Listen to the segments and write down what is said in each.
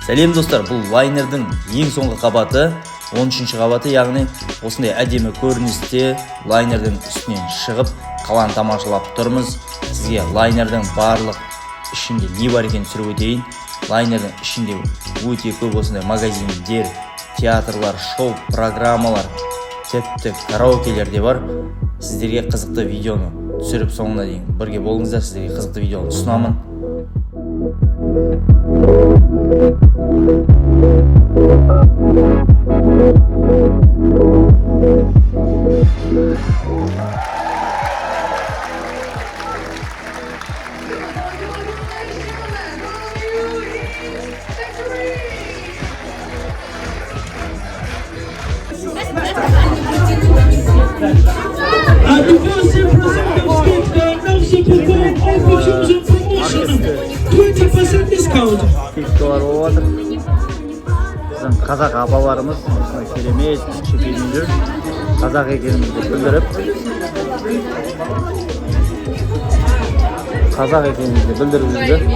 Сәлем, достар! Бұл лайнердің ең соңғы қабаты, 13 қабаты, яғни осындай әдемі көріністе лайнердің үстінен шығып, қаланы тамашалап тұрмыз. Сізге лайнердің барлық ішінде не бар екенін түсіріп өтейін. Лайнердің ішінде өте көп осындай магазиндер, театрлар, шоу программалар, тіпті караокелер де бар. Сіздерге қызықты видеоны түсіріп, соңына дейін бірге болыңыздар. Сіздерге қызықты видеоны ұсынамын. The first 10% of скидка now perform all perfumes on promotion. 20% discount. Скидкалар болып жатыр. Біздің қазақ апаларымыз осындай керемет шекемен жүр, қазақ екенімізді білдіріп, қазақ екенімізді білдіріп жүрді.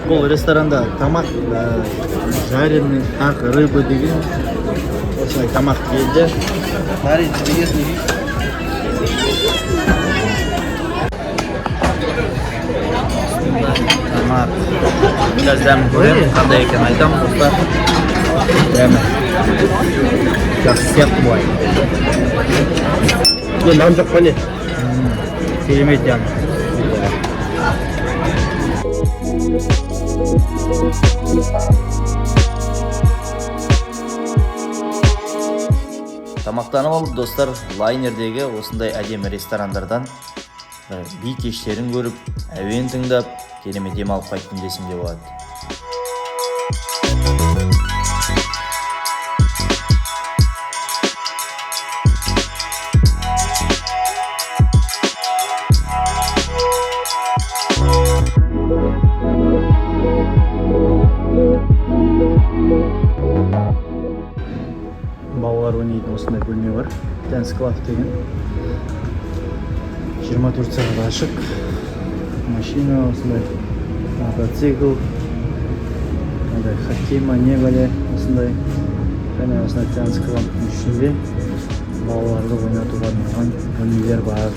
Бұл ресторанда тамақ, жареный ақ рыба деген осындай тамақ келді. Парень, тебе есть не Тамақ қазір дәмін көремін, қандай екенін айтамын, достар. Дәмі жақсы сияқты былай. Не, нан жоқ па, не? Керемет дәм. Тамақтанып алып, достар, лайнердегі осындай әдемі ресторандардан бір би кештерін көріп, әуен тыңдап, керемет демалып қайттым десем де болады. Балалар ойнайтын осындай бөлме бар, Dance Club деген, 24 сағат ашық. Машина, осындай мотоцикл, мынандай хоккей ма, не бәле осындай. Және осындай Dance Clubтың ішінде балаларды ойнатуға арналған бөлмелер бар.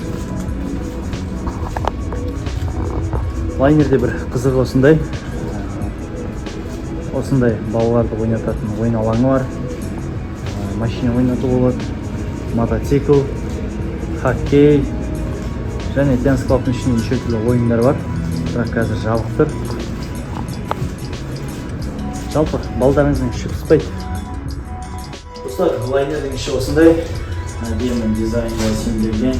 Лайнерде бір қызығы осындай, осындай балаларды ойнататын ойын алаңы бар. Машина ойнатуға болады, мотоцикл, хоккей және Dance Clubтың ішінде неше түрлі ойындар бар, бірақ қазір жабық тұр. Жалпы балдарыңыздың іші пыспайды. Достар, лайнердің іші осындай әдемі дизайнға сенделген.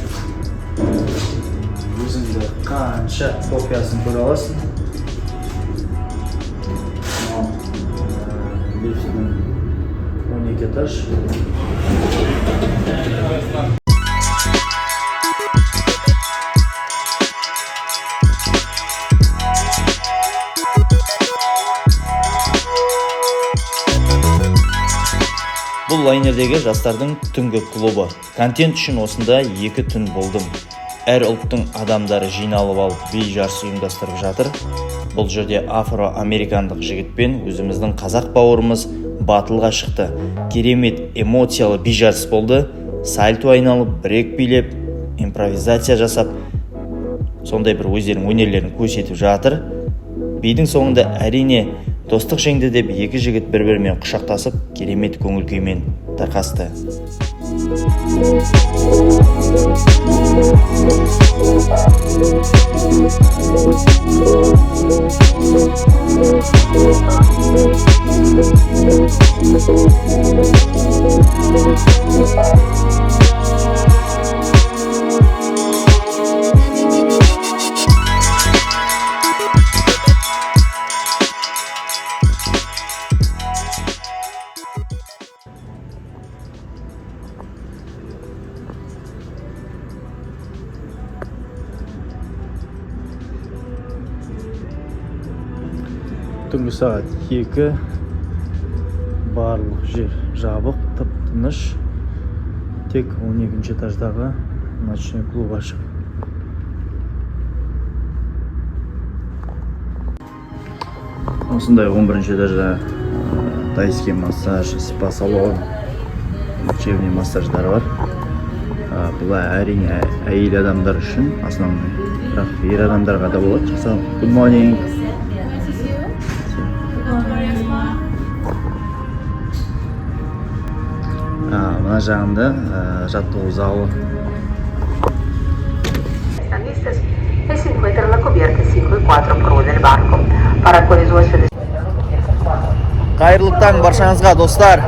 Өзіңді қанша копиясын көре аласың. Мынау лифтінің 12 этаж. Бұл лайнердегі жастардың түнгі клубы. Контент үшін осында 2 түн болдым. Әр ұлттың адамдары жиналып алып, би жарысы ұйымдастырып жатыр. Бұл жерде афро-американдық жігітпен өзіміздің қазақ бауырымыз батылға шықты. Керемет эмоциялы би жарыс болды. Сальто айналып, брейк билеп, импровизация жасап, сондай бір өздерінің өнерлерін көрсетіп жатыр. Бидің соңында, әрине, достық жеңді деп, екі жігіт бір бірімен құшақтасып, керемет көңіл күймен тарқасты. Түнгі сағат 2. Барлық жер жабық, тып тыныш. Тек 12 этаждағы ночной клуб ашық. Осындай 11 этажда тайский массаж, спа салон, лечебный массаждар бар. Бұл әрине әйел адамдар үшін основной, бірақ ер адамдарға да болады жасау. Good morning. Nice to see you. Korea Spa. Мына жағында жаттығу залы. Están listas e si encuentra la cubierta 5 y 4 proa del barco, para cuales huéspedes Қайырлы таң баршаңызға, достар.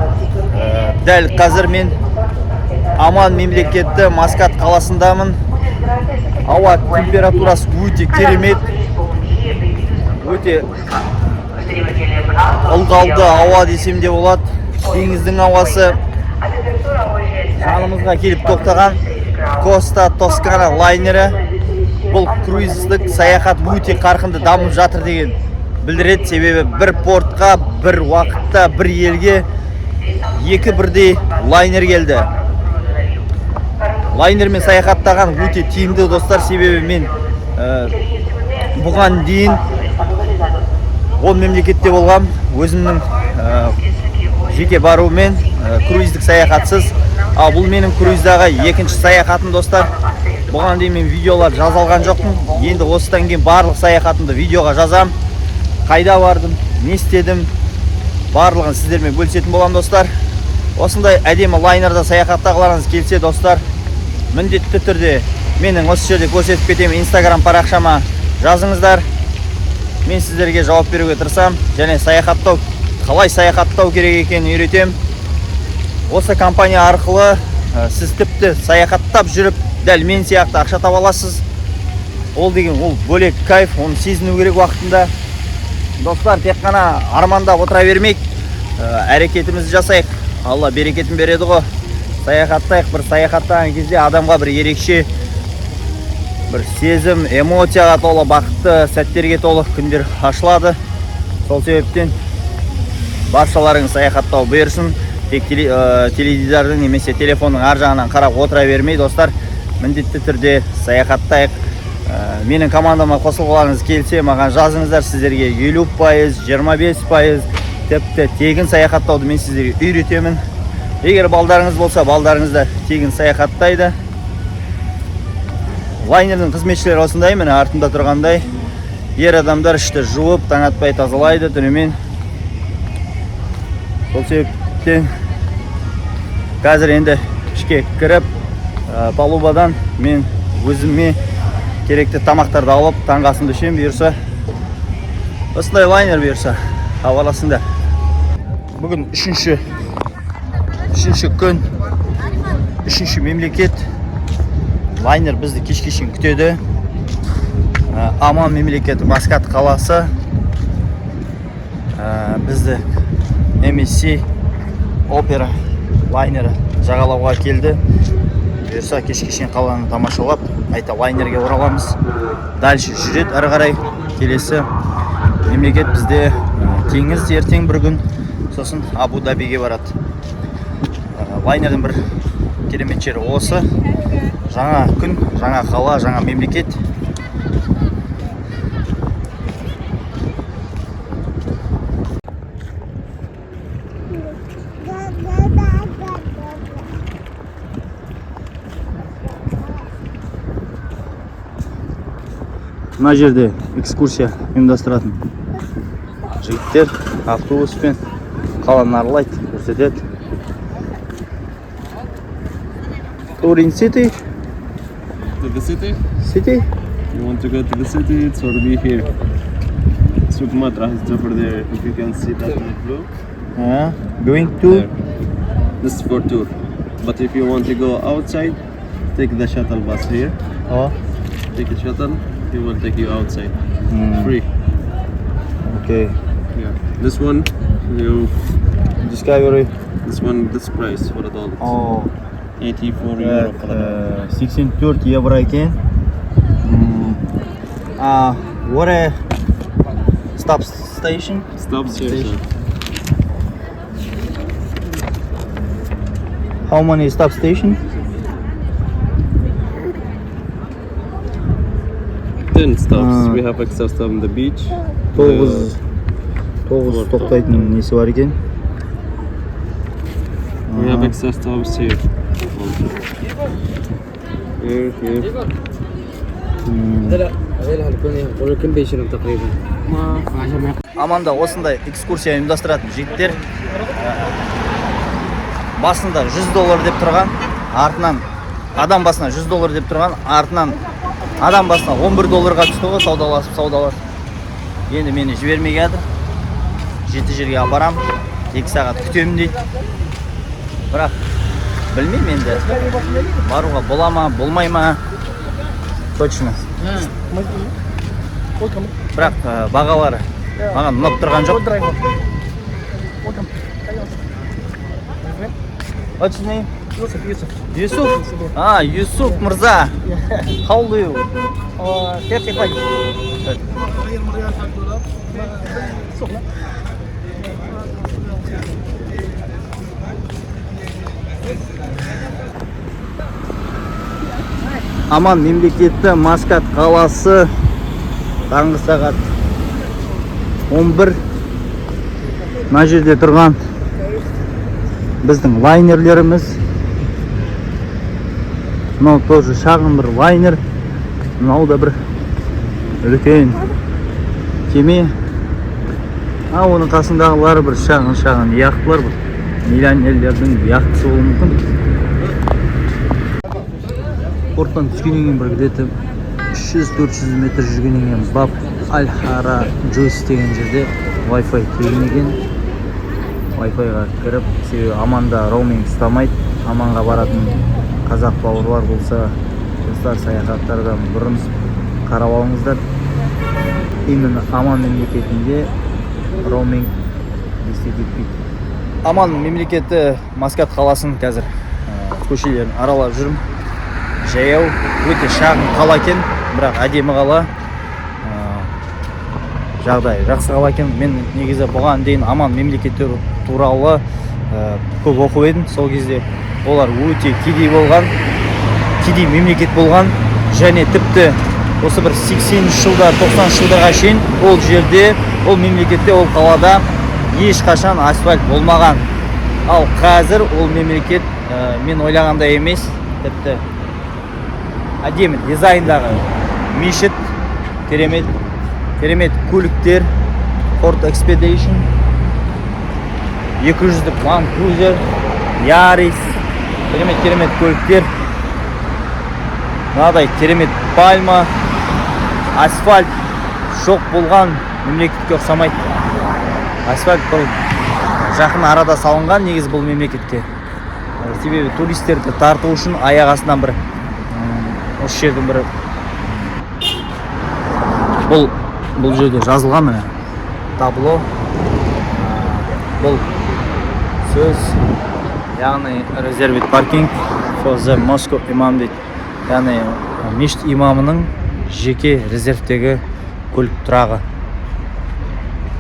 Дәл қазір мен Оман мемлекеті, Маскат қаласындамын. Ауа температурасы өте керемет, өте ылғалды ауа десем де болады. Теңіздің ауасы. Жанымызға келіп тоқтаған Коста Тоскана лайнері. Бұл круиздік саяхат өте қарқынды дамып жатыр деген білдіреді, себебі бір портқа бір уақытта бір елге екі бірдей лайнер келді. Лайнермен саяхаттаған өте тиімді, достар, себебі мен бұған дейін 10 мемлекетте болғам өзімнің жеке баруымен, круиздік саяхатсыз. Ал бұл менің круиздағы екінші саяхатым, достар. Бұған дейін мен видеолар жаза алған жоқпын. Енді осыдан кейін барлық саяхатымды видеоға жазам. Қайда бардым, не істедім, барлығын сіздермен бөлісетін боламын, достар. Осындай әдемі лайнерда саяхаттағыларыңыз келсе, достар, міндетті түрде менің осы жерде көрсетіп кетемін инстаграм парақшама жазыңыздар. Мен сіздерге жауап беруге тырысамын және саяхаттау, қалай саяхаттау керек екенін үйретемін. Осы компания арқылы сіз тіпті саяхаттап жүріп, дәл мен сияқты ақша таба аласыз. Ол деген ол бөлек кайф, оны сезіну керек уақытында. Достар, тек қана армандап отыра бермейік, әрекетімізді жасайық. Алла берекетін береді ғой. Саяхаттайық. Бір саяхаттаған кезде адамға бір ерекше бір сезім, эмоцияға толы, бақытты сәттерге толы күндер ашылады. Сол себептен баршаларыңыз саяхаттау бұйырсын. Тек теледидардың немесе телефонның ар жағынан қарап отыра бермей, достар, міндетті түрде саяхаттайық. Менің командама қосылғыларыңыз келсе, маған жазыңыздар. Сіздерге 50%, 25%, тіпті тегін саяхаттауды мен сіздерге үйретемін. Егер балдарыңыз болса, балдарыңыз да тегін саяхаттайды. Лайнердің қызметшілері осындай, міне, артында тұрғандай. Ер адамдар ішті жуып, таң атпай тазалайды түнімен. Сол себептен қазір енді ішке кіріп, палубадан мен өзіме керекті тамақтарды алып, таңғы асымды ішемін, бұйырса. Осындай лайнер, бұйырса, хабарласыңдар. Бүгін үшінші күн, үшінші мемлекет. Лайнер бізді кешке шейін күтеді. Оман мемлекеті, Маскат қаласы. Бізді MSC Опера лайнері жағалауға келді. Бұйырса, кешке шейін қаланы тамашалап, қайта лайнерге ораламыз. Дальше жүреді ары қарай. Келесі мемлекет бізде теңіз ертең бір күн, сосын Абу Дабиге барады. Лайнердің бір керемет жері осы. Жаңа күн, жаңа қала, жаңа мемлекет. Мына жерде экскурсия ұйымдастыратын жігіттер автобуспен қаланы аралайды, көрсетеді. Touring City. To the city? City? You want to go to the city? It's already here. Souk Matrah is over there. If you can see that in blue. Going to? There. This is for tour. But if you want to go outside, take the shuttle bus here. Oh. Take a shuttle. He will take you outside. Free. Okay. Yeah. This one, you. Discovery. This one, this price for adult. Oh. 84 euro for adult. 84 евро екен. What a stop Station. Stops here, sir. How many stop station? 10 stops. Ah. We have extra stop on the beach. Тоғыз, тоғыз тоқтайтын несі бар екен. We have extra stops here. Also. Here, here. هذول كم بيشيلون تقريبا؟ عشان ما Аманда осындай экскурсия ұйымдастыратын жігіттер басында 100 доллар деп тұрған, артынан адам басына 100 доллар деп тұрған, артынан адам басына 11 долларға түсті ғой, саудаласып, саудаласып. Енді мені жібермей жатыр. Жеті жерге апарам, 2 сағат күтемін дейді. Бірақ білмеймін енді, баруға бола ма, болмай ма точно. Бірақ бағалары маған ұнап тұрған жоқ. What's your name? Yusuf, Yusuf. Юсуф. А, Юсуф мырза. How old are you? 35. Аман мемлекеті, Маскат қаласы, таңғы сағат 11. Мына жерде тұрған біздің лайнерлеріміз. Мынау тоже шағын бір лайнер, мынау да бір үлкен кеме, а оның қасындағылары бір шағын шағын яхталар, бір миллионерлердің яхтасы болуы мүмкін. Порттан түскеннен кейін бір где-то 300-400 метр жүргеннен кейін Баб Аль Хара Джойс деген жерде Wi-Fi тегін екен. Wi-Fi-ға кіріп, себебі Аманда роуминг ұстамайды. Аманға баратын қазақ бауырлар болса, достар, саяхаттардан бұрын қарап алыңыздар. Именно Аман мемлекетінде роуминг действовать етпейді. Аман мемлекеті, Маскат қаласын қазір көшелерін аралап жүрмін жаяу. Өте шағын қала екен, бірақ әдемі қала. Жағдайы жақсы қала екен. Мен негізі бұған дейін Аман мемлекеттері туралы көп оқып едім. Сол кезде олар өте кедей болған, кедей мемлекет болған және тіпті осы бір 80 жылдар, 90 жылдарға шейін ол жерде, ол мемлекетте, ол қалада ешқашан асфальт болмаған. Ал қазір ол мемлекет мен ойлағандай емес, тіпті әдемі дизайндағы мешіт, керемет керемет көліктер, Ford Expedition, 200-дік Land Cruiser, Yaris, керемет керемет көліктер, мынадай керемет пальма. Асфальт жоқ болған мемлекетке ұқсамайды. Асфальт бұл жақын арада салынған негізі бұл мемлекетке. Себебі туристерді тарту үшін аяқ астынан бір осы жердің бір бұл жерде жазылған, міне, табло. Бұл сөз, яғни reserved parking for the mosque imam дейді, яғни мешіт имамының жеке резервтегі көлік тұрағы.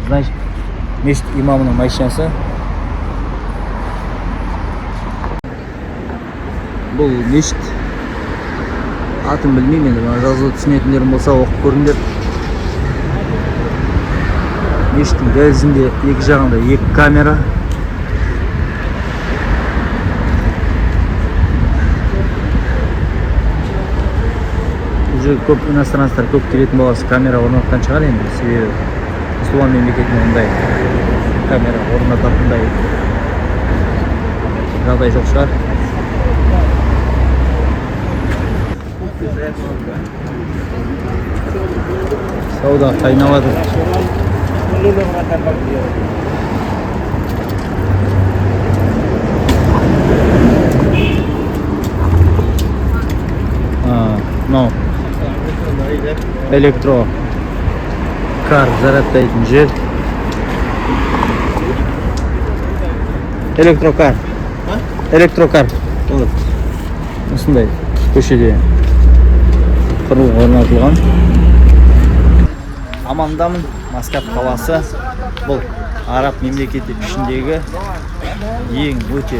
Значит, мешіт имамының машинасы. Бұл мешіт, атын білмеймін енді. Мына жазуды түсінетіндерің болса, оқып көріңдер. Мешіттің дәлізінде екі жағында екі камера. Бұл жерге көп иностранецтер көп келетін болғасын, камера орнатқан шығар енді, себебі мұсылман мемлекетінде ондай камера орнататындай жағдай жоқ шығар. Сауда қайнап жатыр. А, мынау электро кар зарядтайтын жер. Электрокар, электрокар. Вот осындай көшеде құрылғы орнатылған. Амандамын. Маскат қаласы бұл араб мемлекеті ішіндегі ең өте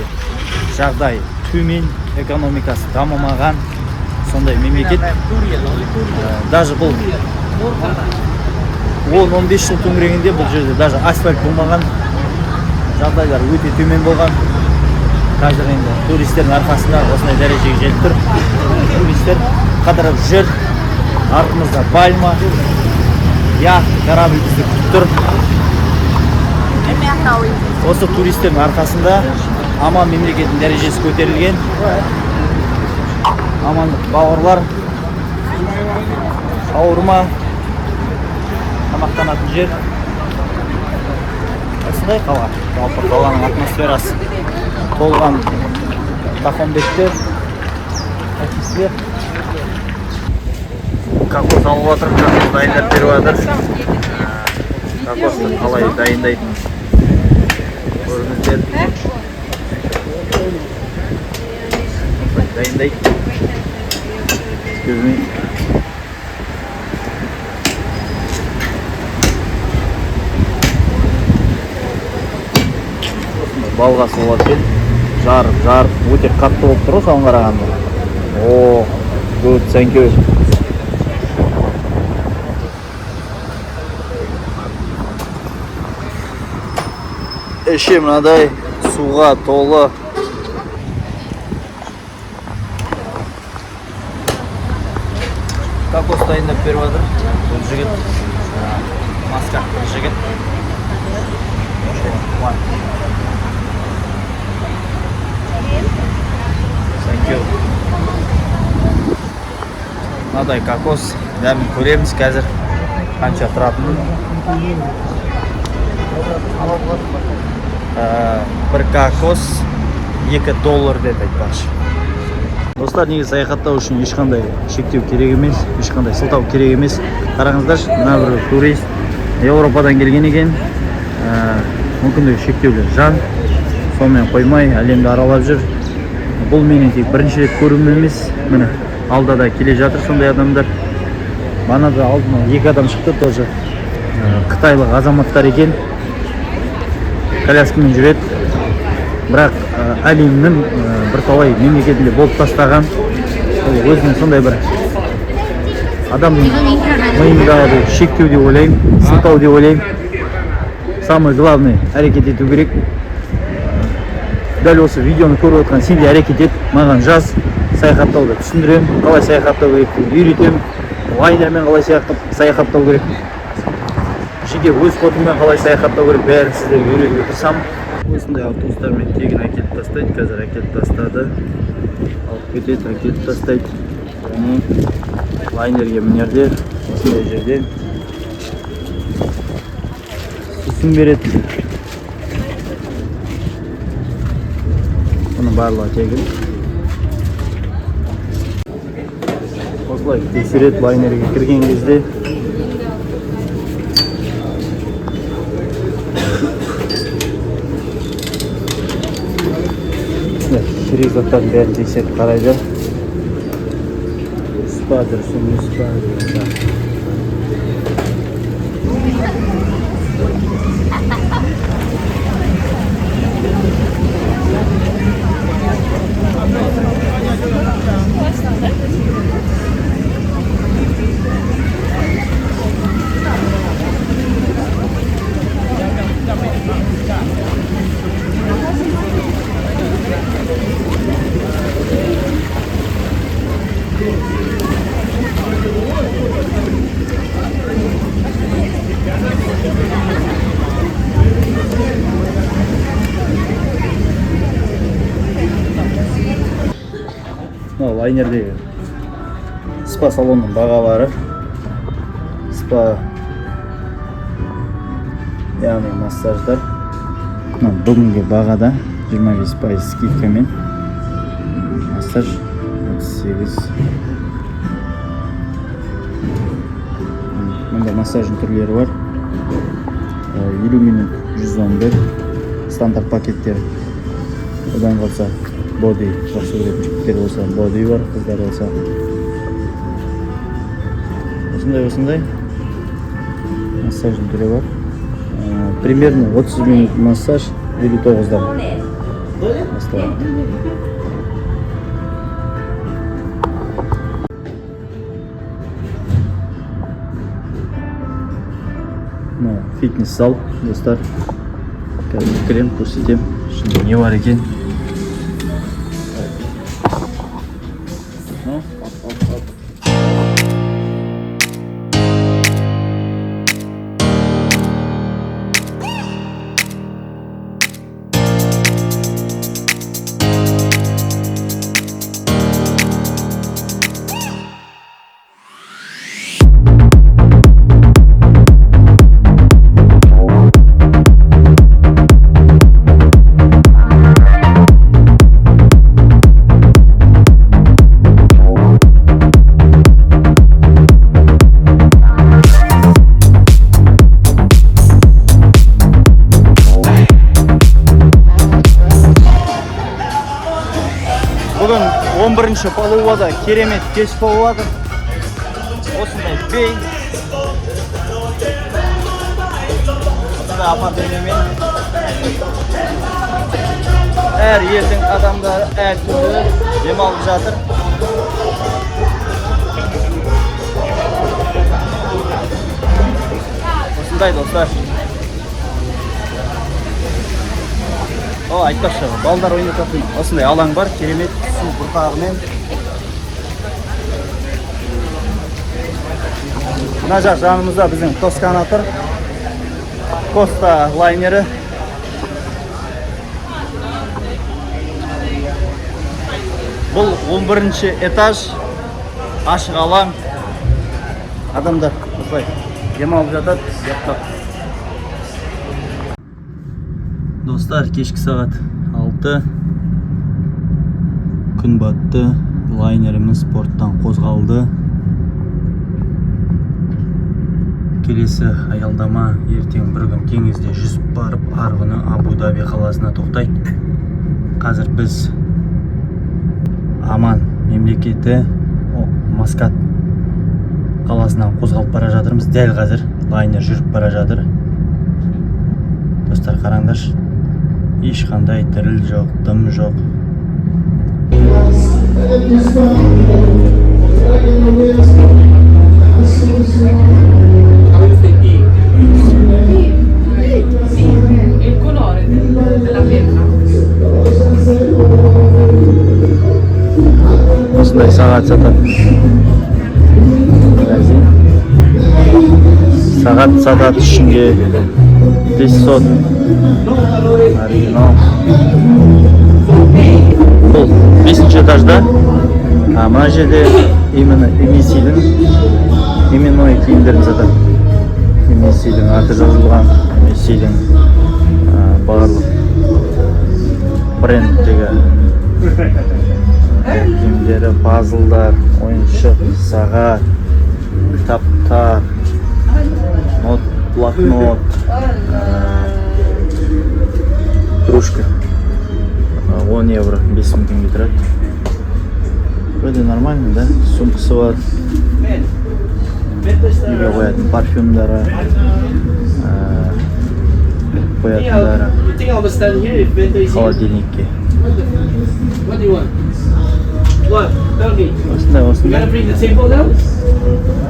жағдай төмен, экономикасы дамымаған сондай мемлекет. Даже бұл 10-15 жыл төңірегінде бұл жерде даже асфальт болмаған, жағдайлар өте төмен болған. Қазір енді туристердің арқасында осындай дәрежеге жетіп тұр. Туристер қыдырып жүр. Артымызда пальма, яхта, корабль бізді күтіп тұр. Осы туристердің арқасында Оман мемлекетінің дәрежесі көтерілген. Омандық бауырлар, шаурма, тамақтанатын жер. Осындай қала. Жалпы қаланың атмосферасы толған тахомбеттер, таксистер. Кокос алып жатыр, кокос дайындап беріп жатыр. Кокосты қалай дайындайтынын көріңіздер. Дайындайды. Excuse me. Балғасы болады екен. Жарып, жарып, өте қатты болып тұр ғой соған қарағанда. О, good, thank you. Іші мынадай суға толы. Кокос дайындап беріп жатыр. Бұл жігіт, маскаттық жігіт. One. Thank you. Мынадай кокос дәмін көреміз қазір қанша тұратынын. Бір кокос 2 доллар деді айтпақшы. Достар, негізі саяхаттау үшін ешқандай шектеу керек емес, ешқандай сылтау керек емес. Қараңыздаршы, мына бір турист Еуропадан келген екен. Мүмкіндігі шектеулі жан, сонымен қоймай әлемді аралап жүр. Бұл менің тек бірінші рет көруім емес, міне алда да келе жатыр сондай адамдар. Мана да алдыма екі адам шықты, тоже қытайлық азаматтар екен. Коляскамен жүреді, бірақ әлемнің бірталай мемлекетінде болып тастаған. Ол өзінің сондай бір адамның миындағы бұл шектеу деп ойлаймын, сылтау деп ойлаймын. Самое главное, әрекет ету керек. Дәл осы видеоны көріп отқан сен де әрекет ет, маған жаз, саяхаттауды түсіндіремін, қалай саяхаттау керектігін үйретемін, лайнермен қалай саяхаттау керек, жеке өз ходыммен қалай саяхаттау керек, бәрін сіздерге үйретуге тырысамын. Осындай автобустармен тегін әкеліп тастайды, қазір әкеліп тастады, алып кетеді, әкеліп тастайды. Және лайнерге мінерде осындай жерден сусын береді. Бұның барлығы тегін. Осылай тексереді лайнерге кірген кезде. Керек заттардың бәрін тексеріп қарайды. Дұрыс па, дұрыс емес па деген сияқты. Мынау лайнердегі спа салонның бағалары. Спа, яғни массаждар. Мына бүгінгі бағада 25% скидкамен массаж 38. Мында массаждың түрлері бар. 50 минут 111 стандарт пакеттер. Одан қалса боди, жақсы көретін жігіттер болса боди бар, қыздар болса осындай осындай. Массаждың түрі бар. Примерно 30 минут массаж 59-дан басталады. Мынау фитнес зал, достар. Қазір кірем, көрсетемін ішінде не бар екен. Ну, оп, оп, оп. Бүгін 11 палубада керемет кеш болып жатыр. Осындай бей. Осындай оформлениемен. Әр елдің адамдары әртүрлі демалып жатыр. Осындай, достар. О, айтпақшы, балдар ойнататын осындай алаң бар, керемет су бұрқағымен. Мына жақ жанымызда біздің Тоскана тұр. Коста лайнері. Бұл 11 этаж, ашық алаң. Адамдар осылай демалып жатады, ұйықтап. Достар, кешкі сағат 6. Күн батты, лайнеріміз порттан қозғалды. Келесі аялдама ертең бір күн теңізде жүзіп барып, арғы күні Абу-Даби қаласына тоқтайды. Қазір біз Оман мемлекеті Маскат қаласынан қозғалып бара жатырмыз. Дәл қазір лайнер жүріп бара жатыр. Достар, қараңдаршы, ешқандай діріл жоқ, дым жоқ. Il colore della pietra. Осындай сағат сатады. Магазин. Сағат сатады ішінде. 500. Оригинал. Бұл 5 этажда. Мына жерде именно MSC-дің именной киімдерін сатады. MSC-дің аты жазылған, MSC-дің барлық брендтегі киімдері, пазлдар, ойыншық, сағат, кітаптар, нот, блокнот, кружка. 10 евро, 5000 теңге тұрады. Вроде нормально, да? Сумкасы бар. Үйге қоятын парфюмдары, қоятындары. You think I will stand here if Bento is here? Холодильникке. What do you want? What? Tell me. Осындай, You осындай. gonna bring the table down?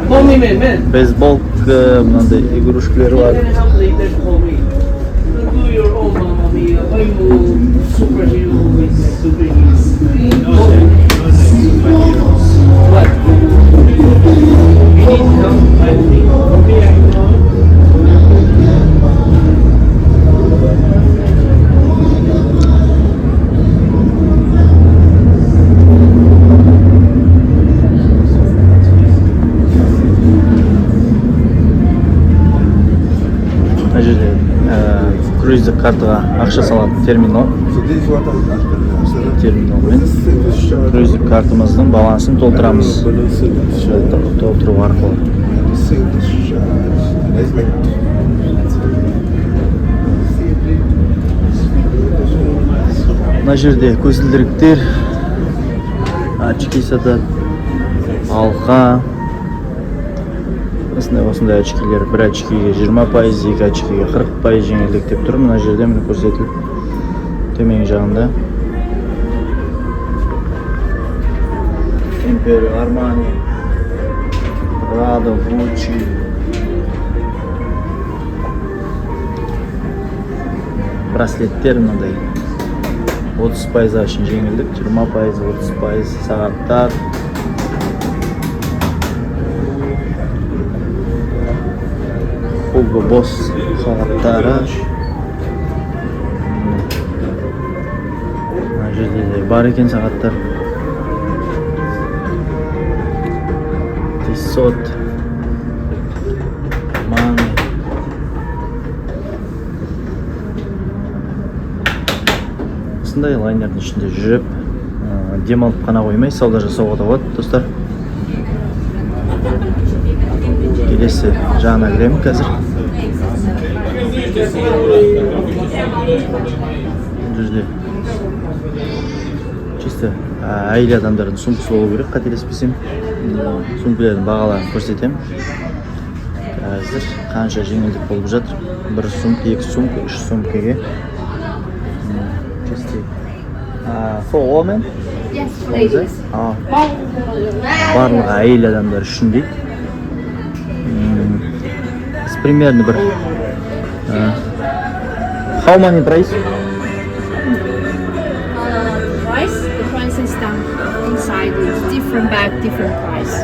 Call me, man, man. Бейсболка, мынандай игрушкалар бар. You can help later, call me. Don't do your own, mamma mia. Why you superhero with like superhero? What? You need help, I think. Okay, I know. Мына жерде круиздік картаға ақша салатын терминал. Терминалмен круиздік картамыздың балансын толтырамыз. Толтыру арқылы. Мына жерде көзілдіріктер, очки сатады, алқа, Осындай очкилер, бір очкиге 20%, екі очкиге 40% жеңілдік деп тұр. Мына жерде міне көрсетіліп төменгі жағында. Emporio Armani, Prada, Gucci. Браслеттер мынандай 30%-ға шейін жеңілдік, 20%, 30% сағаттар. Hugo Boss сағаттары. Мына жерде де бар екен сағаттар. Tissot, Armani. Осындай лайнердің ішінде жүріп, демалып қана қоймай сауда жасауға да болады, достар. Келесі жағына кіремін қазір. Бұл жерде чисто әйел адамдардың сумкасы болу керек, қателеспесем. Сумкалардың бағаларын көрсетемін. Қазір қанша жеңілдік болып жатыр. Бір сумка, екі сумка, үш сумкаге. Чисто. For women? Yes, ladies. Барлығы әйел адамдар үшін дейді. Примерно бір. How many price? Price? The price is down inside. It's different bag, different price.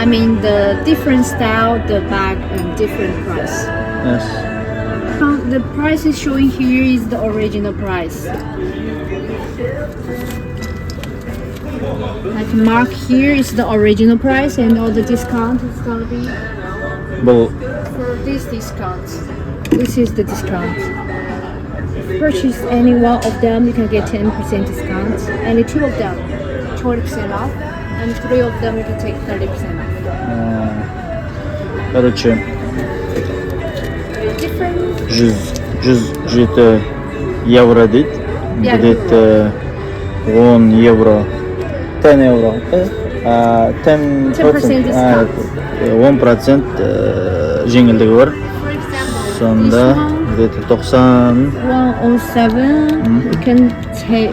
I mean the different style, the bag and different price. Yes. The price is showing here is the original price. Like mark here is the original price and all the discount is going to be Бұл for this discount. This is the discount. Purchase any one of them, you can get 10% discount. Any two of them, 20% off. And three of them, you can take 30% off. Короче, Different. 107 евро дейді. Иә. Где-то 10 евро. 10 евро. 10 10% процент. Discount. 10% жеңілдігі бар. For example, Сонда this one, где-то 90 107, you can take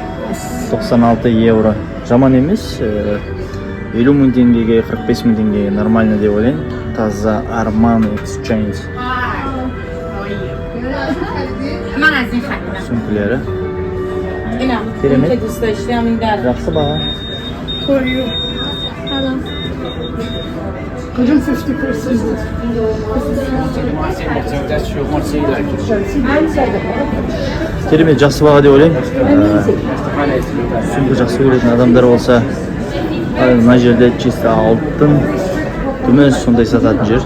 96 евро. Жаман емес. 50 мың теңгеге, 45 мың теңгеге нормально деп ойлаймын. Таза Armani Exchange من از این خریدم. Сумкалары. اینم Керемет. این که دوست داشتم این در Жақсы баға. For you. Hello. 50%. Керемет, жақсы баға деп ойлаймын. Сумка жақсы көретін адамдар болса, мына жерде чисто алтын, күміс сондай сататын жер.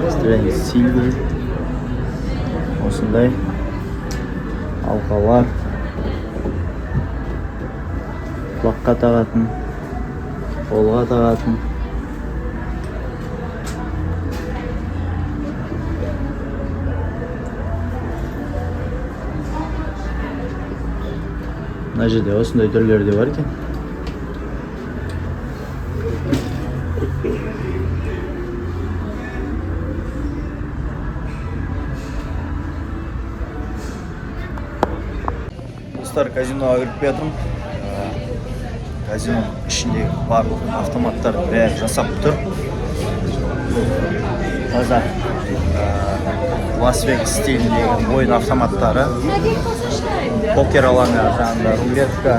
Sterling Silver. Осындай алқалар, құлаққа тағатын, қолға тағатын. Мына жерде осындай түрлері де бар екен. Достар, казиноға кіріп келе жатырмын. Казиноның ішіндегі барлық автоматтар бәрі жасап тұр. Таза Лас-Вегас стиліндегі ойын автоматтары. Покер алаңы жанында рулетка.